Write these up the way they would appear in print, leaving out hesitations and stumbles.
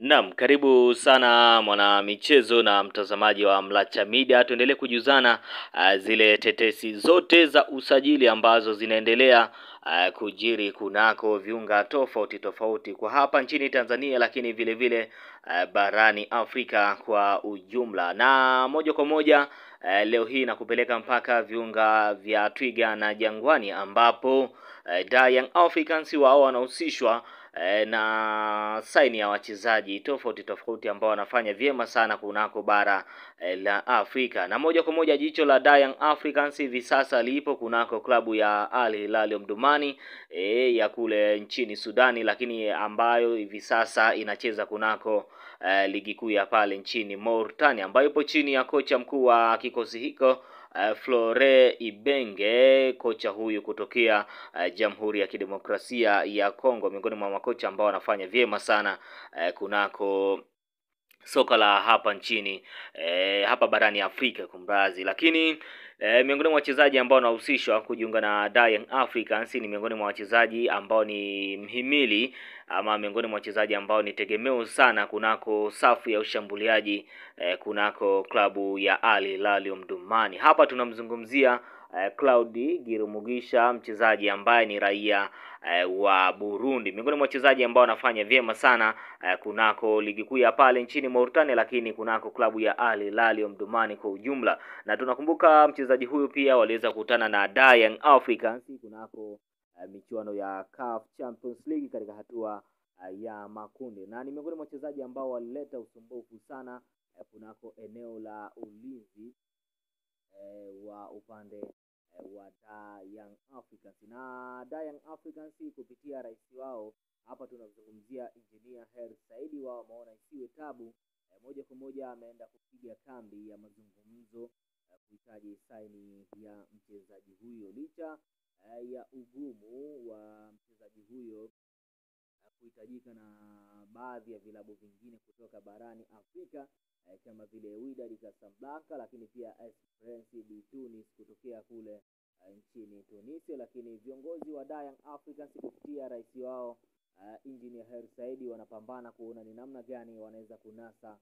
Naam, karibu sana mwana michezo na mtazamaji wa Mlacha Media. Tuendelee kujuzana zile tetesi zote za usajili ambazo zinaendelea kujiri kunako viunga tofauti tofauti kwa hapa nchini Tanzania, lakini vile vile barani Afrika kwa ujumla. Na moja kwa moja leo hii nakupeleka mpaka viunga vya Twiga na Jangwani ambapo Young Africans wao wanahusishwa na saini ya wachezaji tofauti tofauti ambao wanafanya vyema sana kunako bara la Afrika. Na moja kwa moja jicho la Young Africans hivi sasa lipo kunako klabu ya Al Hilal Omdurman ya kule nchini Sudani, lakini ambayo hivi sasa inacheza kunako ligi kuu ya pale nchini Mauritania, ambayo ipo chini ya kocha mkuu wa kikosi hiko Flore Ibenge, kocha huyu kutokea Jamhuri ya Kidemokrasia ya Kongo, miongoni mwa makocha ambao wanafanya vyema sana kunako soka la hapa nchini hapa barani Afrika kumrazi. Lakini miongoni mwa wachezaji ambao wanahusishwa kujiunga na Young Africans ni miongoni mwa wachezaji ambao ni mhimili ama miongoni mwa wachezaji ambao ni tegemeo sana kunako safu ya ushambuliaji kunako klabu ya Al Hilal Omdurman. Hapa tunamzungumzia Claude Girumugisha, mchezaji ambaye ni raia wa Burundi, miongoni mwa wachezaji ambao wanafanya vyema sana kunako ligi kuu ya pale nchini Mauritania, lakini kunako klabu ya Al Hilal Omdurman kwa ujumla. Na tunakumbuka mchezaji huyu pia waliweza kukutana na Young Africans kunako michuano ya CAF Champions League katika hatua ya makundi, na ni miongoni mwa wachezaji ambao walileta usumbufu sana kunako eneo la ulinzi wa upande wa Young Africans. Na Young Africans kupitia rais wao, hapa tunamzungumzia Engineer Hersi Said, wao wameona isiwe tabu, moja kwa moja ameenda kupiga kambi ya mazungumzo kuhitaji saini ya mchezaji huyo, licha ya ugumu wa mchezaji huyo kuhitajika na baadhi ya vilabu vingine kutoka barani Afrika kama vile Wydad Casablanca, lakini pia Esperance de Tunis kutokea kule nchini Tunisia. Lakini viongozi wa Young Africans kupitia rais wao Engineer Hersi Said wanapambana kuona ni namna gani wanaweza kunasa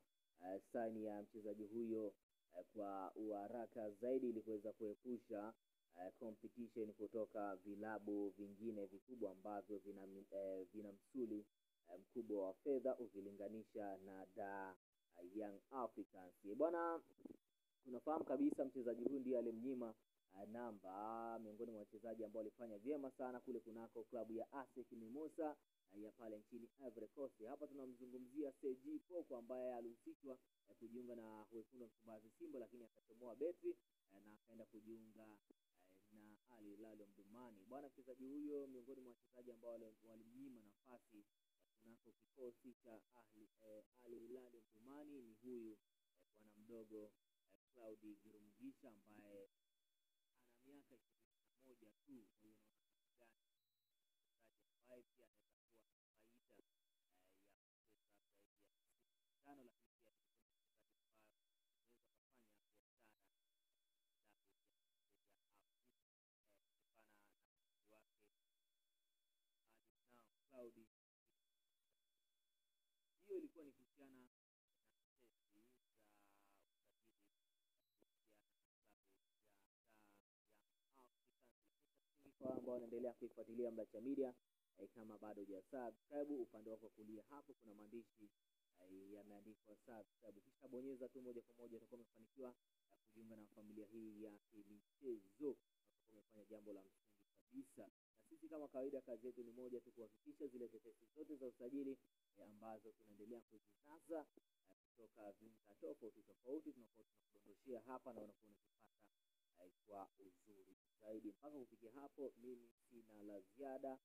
saini ya mchezaji huyo kwa uharaka zaidi ili kuweza kuepusha competition kutoka vilabu vingine vikubwa ambavyo vina msuli mkubwa wa fedha ukilinganisha na Young Africans. Bwana, tunafahamu kabisa mchezaji huyu ndiye alimnyima namba, miongoni mwa wachezaji ambao walifanya vyema sana kule kunako klabu ya ASEC Mimosa ya pale nchini Ivory Coast. Hapa tunamzungumzia Serge Poko ambaye alihusishwa kujiunga na wekundu wa Msimbazi Simba, lakini akachomoa betri na akaenda kujiunga na Al Hilal Omdurman. Bwana, mchezaji huyo miongoni mwa wachezaji ambao walimnyima nafasi kunako kikosi cha Al Hilal Omdurman ni huyu bwana mdogo Claude Girumugisha ambaye ana miaka 21 tu. Kwa hiyo unaona namna gani mchezaji ambaye pia anaweza kuwa na faida ya kucheza zaidi ya misimu 5, lakini pia ni mchezaji ambaye anaweza kufanya biashara vilabu vya Afrika kutokana na umri wake alionao Claude. Hiyo ilikuwa ni kuhusiana na tetesi za usajili kuhusiana na klabu ya Young Africans. Kwa ambao wanaendelea kuifuatilia Mlacha Media, kama bado hujasubscribe, upande wako kulia hapo kuna maandishi yameandikwa subscribe, kisha bonyeza tu moja kwa moja utakuwa umefanikiwa kujiunga na familia hii ya kimichezo, utakuwa umefanya jambo la msingi kabisa. Na sisi kama kawaida, kazi yetu ni moja tu, kuhakikisha zile tetesi zote za usajili ambazo tunaendelea kuzizaza kutoka viunga tofauti tofauti, tunakuwa tunakudondoshea hapa na unakuwa unazipata kwa uzuri zaidi. Mpaka kufikia hapo, mimi sina la ziada.